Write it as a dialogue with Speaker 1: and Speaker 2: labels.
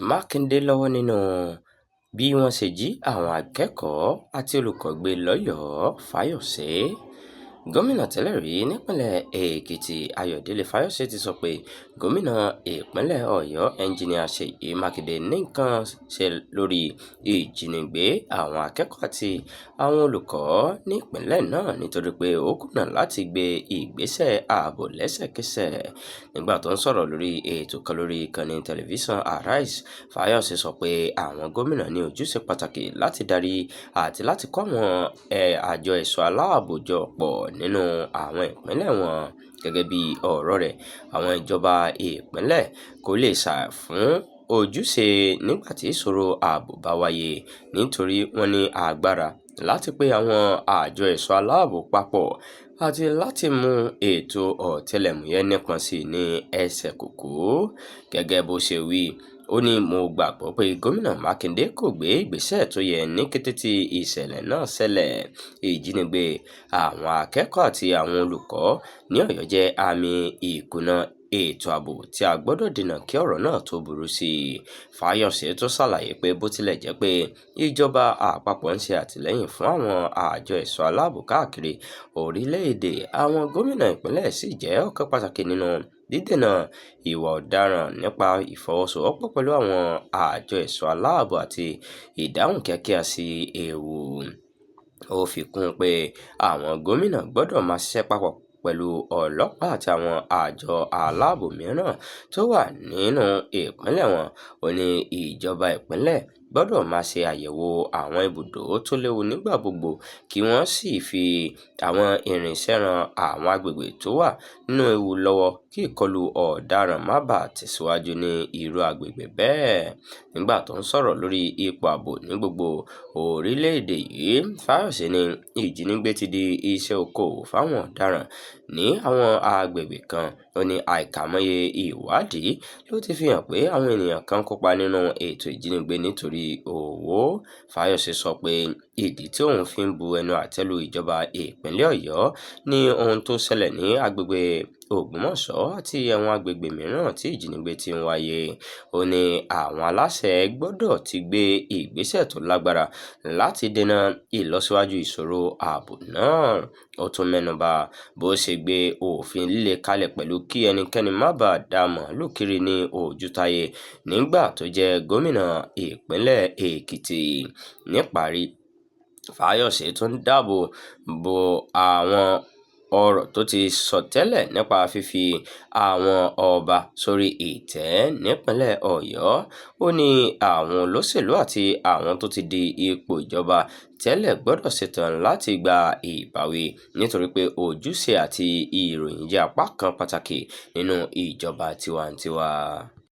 Speaker 1: Mákindé lọ́wọ́ nínú bí wọ́n ṣe jí àwọn akẹ́kọ̀ọ́ àti olùkọ́ gbé lọ́yọ̀ọ́ Fáyọ̀ṣe. Gómìnà tẹ́lẹ̀ rí nípínlẹ̀ Èkìtì Ayọ̀délé Fáyọ̀ṣe ti sọ pé gómìnà ìpínlẹ̀ Ọ̀yọ́ Ẹnjiníà Ṣèyí Mákindé ní nǹkan ṣe lórí ìjínigbé àwọn akẹ́kọ̀ọ́ àti àwọn olùkọ́ nípìnlẹ̀ náà nítorí pé ó kùnà láti gbé ìgbésẹ̀ ààbò lẹ́sẹ̀kẹsẹ̀. Nígbà tó ń sọ̀rọ̀ lórí ètò kan lórí ìkànnì tẹlifíṣàn Arise, Fáyọ̀ṣe sọ pé àwọn gómìnà ní ojúṣe pàtàkì láti darí àti láti kó àwọn àjọ ẹ̀ṣọ́ aláàbò jọ pọ̀ nínú àwọn ìpínlẹ̀ wọn. Gẹ́gẹ́ bí ọ̀rọ̀ọ rẹ̀, àwọn ìjọba ìpínlẹ̀ kò leè sá fún ojúṣe nígbà tí ìṣòro ààbò bá wáyé nítorí wọ́n ní agbára láti pe àwọn àjọ ẹ̀ṣọ́ aláàbò papọ̀ àti láti mú ètò ọ̀tẹlẹ̀múyẹ́ nípọn sí i ní ẹsẹ̀ẹ kùkú. Gẹ́gẹ́ bó ṣe wí, ó ní "Mo gbàgbọ́ pé Gómìnà Mákindé kò gbé ìgbésẹ̀ tó yẹ ní kété tí ìṣẹ̀lẹ̀ náà ṣẹlẹ̀. Ìjínigbé àwọn akẹ́kọ̀ọ́ àti àwọn olùkọ́ ní Ọ̀yọ́ jẹ́ àmì ìkùnà ètò ààbò tí a gbọdọ̀ dènà kí ọ̀rọ̀ náà tó burú sí i." Fáyọ̀ṣe tún ṣàlàyé pé bó tilẹ̀ jẹ́ pé ìjọba àpapọ̀ ń ṣe àtìlẹ́yìn fún àwọn àjọ ẹ̀ṣọ́ aláàbò káàkiri orílẹ̀-èdè, àwọn gómìnà ìpínlẹ̀ ṣì jẹ́ ọ̀kan pàtàkì nínú dídènà ìwà ọ̀daràn nípa ìfọwọ́sowọ́pọ̀ pẹ̀lú àwọn àjọ ẹ̀ṣọ́ aláàbò àti ìdáhùn kíákíá sí ewu. Ó fi kún un pé àwọn gómìnà gbọdọ̀ máa ṣiṣẹ́ papọ̀ pẹ̀lú ọlọ́pàá àti àwọn àjọ aláàbò mìíràn tó wà nínú ìpínlẹ̀ wọn. Ó ní ìjọba ìpínlẹ̀ gbọdọ̀ máa ṣe àyẹ̀wò àwọn ibùdó tó léwu nígbà gbogbo kí wọ́n sì fi àwọn irinṣẹ́ ran àwọn agbègbè tó wà nínú ewu lọ́wọ́ kí ìkọlù ọ̀daràn má baà tẹ̀síwájú ní irú agbègbè bẹ́ẹ̀. Nígbà tó ń sọ̀rọ̀ lórí ipò ààbò ní gbogbo orílẹ̀-èdè yìí, Fáyọ̀ṣe ní ìjínigbé ti di iṣẹ́ okoòwò fáwọn ọ̀daràn ní àwọn agbègbè kan. Ó ní àìkàìmọye ìwádìí ló ti fi hàn pé àwọn ènìyàn kan ń kópa nínú ètò ìjínigbé nítorí owó. Fáyọ̀ṣe sọ pé ìdí tí òun fi ń bu ẹnu àtẹ́ lu ìjọba ìpínlẹ̀ Ọ̀yọ́ ní ohun tó ṣẹlẹ̀ ní agbègbè Ògbómọ̀ṣọ́ àti àwọn agbègbè mìíràn tí ìjínigbé ti ń wáyé. Ó ní àwọn aláṣẹ gbọdọ̀ ti gbé ìgbésẹ̀ tó lágbára láti dènà ìlọsíwájú ìṣòro ààbò náà. Ó tún mẹ́nu ba bó ṣe gbé òfin líle kalẹ̀ pẹ̀lú kí ẹnikẹ́ni má baà dá màlúù kiri ní ojútáyé nígbà tó jẹ́ gómìnà ìpínlẹ̀ Èkìtì. Níparí, Fáyọ̀ṣe tún dáàbò bo àwọn ọ̀rọ̀ tó ti sọ tẹ́lẹ̀ nípa fífi àwọn ọba sórí ìtẹ́ nípínlẹ̀ Ọ̀yọ́. Ó ní àwọn olóṣèlú àti àwọn tó ti di ipò ìjọba tẹ́lẹ̀ gbọdọ̀ ṣetán láti gba ìbáwí nítorí pé ojúṣe àti ìròyìn jẹ́ apá kan pàtàkì nínú ìjọba tiwa-n-tiwa.